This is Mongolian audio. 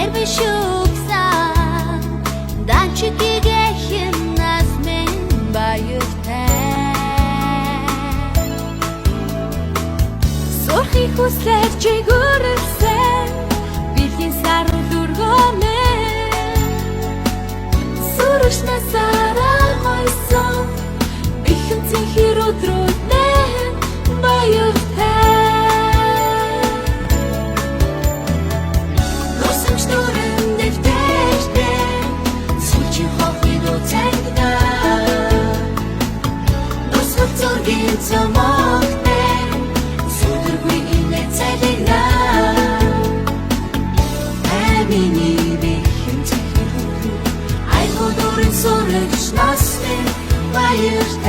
Дервишуксан Данчикигэхэн нас мен баяртай. Сурхын хүслээр чигүрэлсэн бэлгийн сарул өргөнэ. Сүрэгч насаараа гойсон бэхэн цэнхэр өдрүүд нэ баяртай. Нусамж дүүрэн дэвтэртэй сүүлчийн хохид цангидаа. Нусгал зургийн цомогтой сүдэргүй инээ цалина. Амины бэхэн цэнхэр өдрүүд аягүй дүүрэн сурагч насны баяртай.